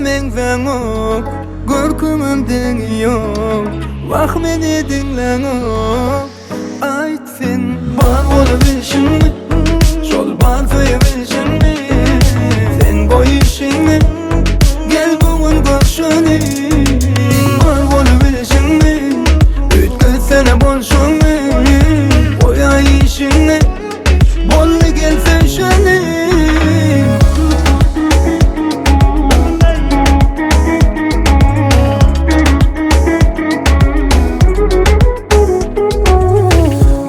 meňzäňok, Görküňem deňi ýok, Wah meni diňläňok. Aýt sen bar bolubilşiňmi, Şol bar söýebilşiňmi, Sen goýuşyňmy, Gel bu gün görşeli. Bar bolubilşiňmi, Üýtgetsene bolşuňy, Goýaý işiňi, Boldy gel söýşeli.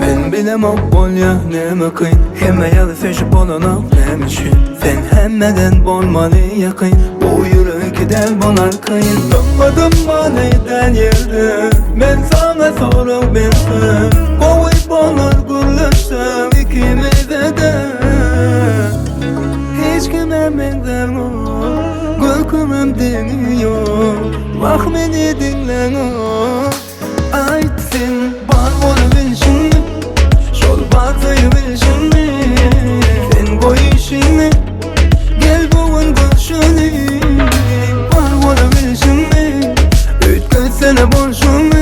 Men bilemok bolýa näme kyn Hemme ýaly söýşüp bolanok näme üçin Sen hemmeden bolmaly ýakyn Bu ýürek däl bolar kyn Dymma dymmaly däl ýerde Men saňa sorag bersem Gowy bolar gürleşsem ikimize-de Hiç kime meňzäňok Görkümem deňi ýok Wah meni diňläňok Aýt sen bar bolubilşiňmi Şol bar söýübilşiňmi Sen goýuşyňy Gel bu gün görşeli Bar bolubilşiňmi Üýtgetsene bolşuňy.